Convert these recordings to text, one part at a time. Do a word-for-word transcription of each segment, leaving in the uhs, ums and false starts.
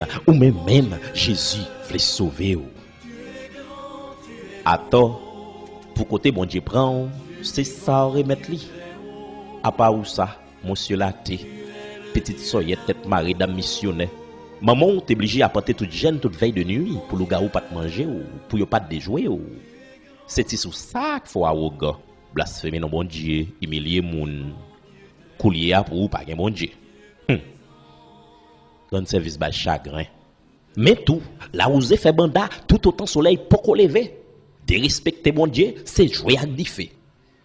Ou menm menm, Jezi vle sove w. Atò, pou kote Bondye pran w, se sa w remèt li. Apa ou sa, monsye late, pitit sòyèt tèt mare dam misyonè. Manman w te blije apante tout jèn tout vèy de nwi pou lougawou pa t manje w, pou yo pa t dejwe w. Se ti sou sa k fè w awogan, blasfeme non Bondye, imilye moun. Koulye a pou ou pa gen Bondye. Hum. Rann sèvis bay chagren. Men tou, lawouze fè banda toutotan solèy poko leve. Derespekte Bondye, se jwe ak dife.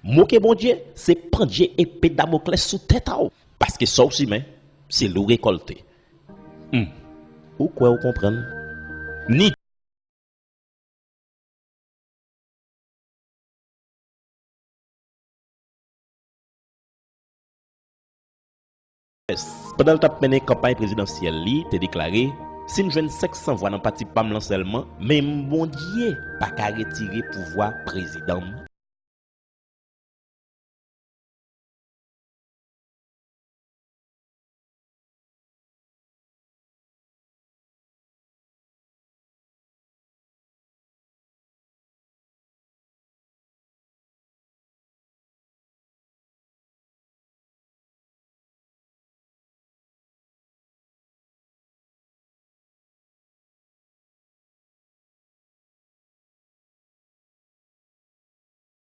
Moke Bondye, se pandye epe Damoklès sou tèt a w. Paske sa w simen, se li w rekòlte. Hum. Ou kwè w konprann? Ni Pandan l t ap mennen kanpay prezidansyèl li, te deklare, "Si m jwenn senk san vwa nan pati pa m lan sèlman, menm Bondye pa ka retire pouvwa prezidan m."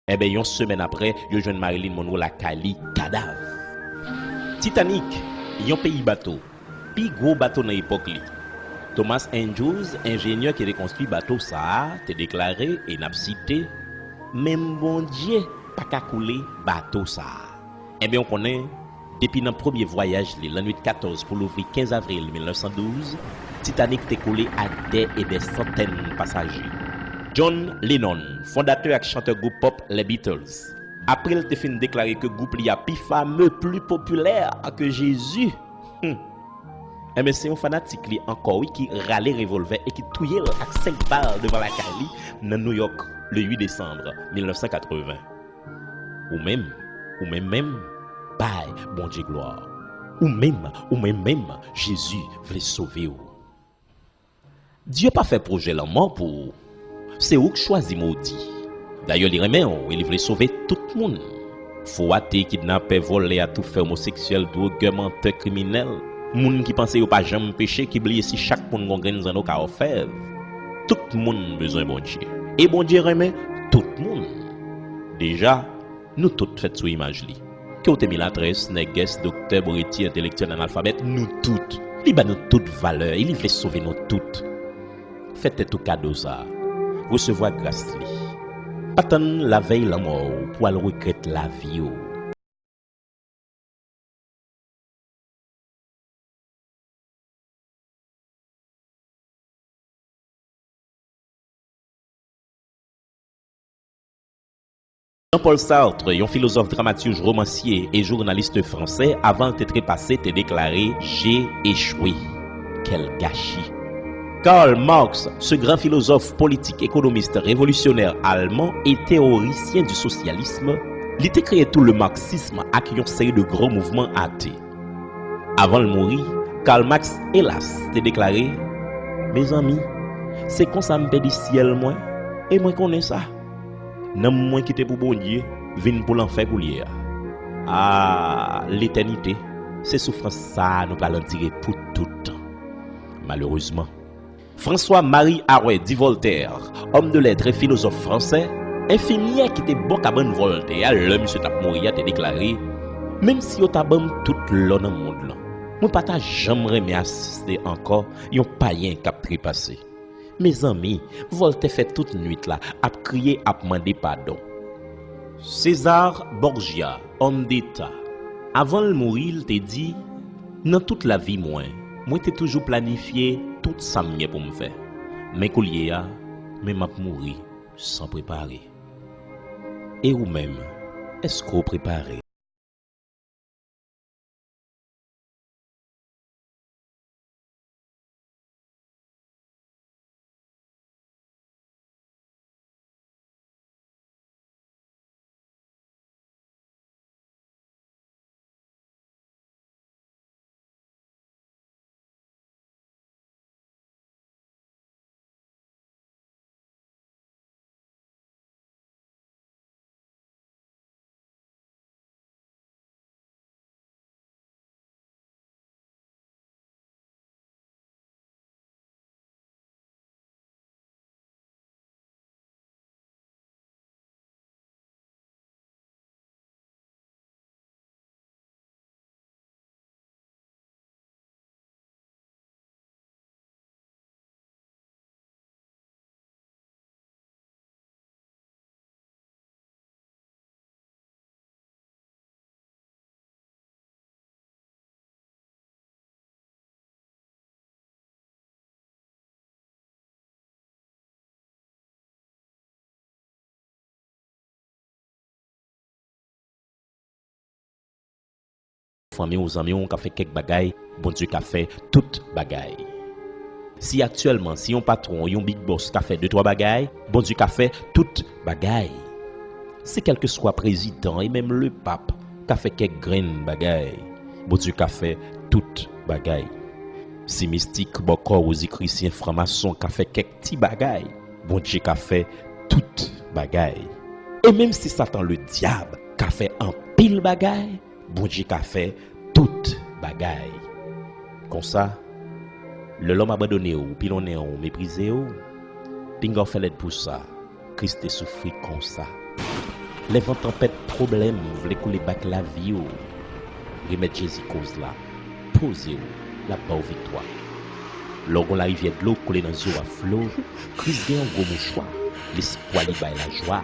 Enben, yon semèn apre, yo jwenn Marilyn Monroe lakay li, kadav. Titanic, yon peyi bato, pi gwo bato nan epòk li. Thomas Andrews, enjenyè ki te konstwi bato sa a, te deklare, e n ap site, "Menm Bondye pa ka koule bato sa a." Enben, w konnen, depi nan premye vwayaj li, lannwit katòz pou louvri kenz avril mil nèf san douz, Titanic te koule ak dè e dè santèn pasaje. John Lennon, fondatè ak chantè gwoup pòp Les Beatles, apre l te fin deklare ke gwoup li a pi fame, pli popilè ke Jezi, hmm, enben, se yon fanatik li ankò, wi, ki rale revòlvè e ki touye l ak senk bal devan lakay li nan New York, le uit desanm mil nèf san katreven. Ou menm, ou menm menm, bay Bondye glwa. Ou menm, ou menm menm, Jezi vle sove w. Dye pa fè pwojè lanmò pou ou. Se ou k chwazi modi. Dayè, li renmen w e li vle sove tout moun. Fo ate, kidnapè, vòlè, atoufè, omoseksyèl, dwogè, mantè, kriminèl, moun ki panse yo pa janm peche, ki bliye si chak moun gon grenn zanno ka òfèv. Tout moun bezwen Bondye. E Bondye renmen tout moun. Deja, nou tout fèt sou imaj li. Ke w te milatrès, nègès, doktè, boreti, entelektyèl, analfabèt, nou tout. Li ba nou tout valè e li vle sove nou tout. Fè tèt ou kado sa a. Resevwa gras li. Pa tann lavèy lanmò w pou w al regrèt lavi w. Jean-Paul Sartre, yon filozòf, dramatij, romansye e jounalis fransè, avan l te trepase, te deklare, "J'ai échoué. Quel gâchis." Karl Marx, ce grand philosophe politique, économiste, révolutionnaire allemand et théoricien du socialisme, li te kreye tou le marxisme ak yon seri de gwo mouvman ate. Avan l mouri, Karl Marx, elas, te deklare, "Mezanmi, se konsa m pèdi syèl mwen, e mwen konnen sa. Nanm mwen ki te pou Bondye vin pou lanfè koulye a. A, letènite, se soufrans sa a nou pral andire pou tout tan." Malerezman, François-Marie Arouet dit Voltaire, homme de lettres et philosophe français, enfimyè ki te bò kabann Voltaire a lè misye t ap mouri a, te deklare, "Menm si yo ta ban m tout lò nan mond lan, mwen pa ta janm renmen asiste ankò yon payen k ap trepase." Mezanmi, Voltaire fè tout nwit la ap kriye, ap mande padon. César Borgia, homme d'État, avan l mouri, l te di, "Nan tout lavi mwen, mwen te toujou planifye tout sa m gen pou m fè. Men koulye a, men m ap mouri san prepare." E ou menm, èske w prepare? fanmi w, zanmi w ka fè kèk bagay, Bondye ka fè tout bagay. Si aktyèlman, si yon patwon, yon big boss ka fè de twa bagay, Bondye ka fè tout bagay. Si kèlkeswa prezidan e menm lepap ka fè kèk grenn bagay, Bondye ka fè tout bagay. Si mistik, bòkò, wozikrisyen, franmason ka fè kèk ti bagay, Bondye ka fè tout bagay. E menm si Satan Ledyab ka fè anpil bagay, Bondye ka fè tout bagay. Konsa, lè lòm abandone w, pilonnen w, meprize w, pinga w fè lèd pou sa. Kris te soufri konsa. Lè van tanpèt pwoblèm vle koule bak lavi w, remèt Jezi koz la. Poze w, l ap ba w viktwa. Lè w gon larivyè dlo koule nan zye w a flo, Kris gen yon gwo mouchwa. Lespwa li bay lajwa.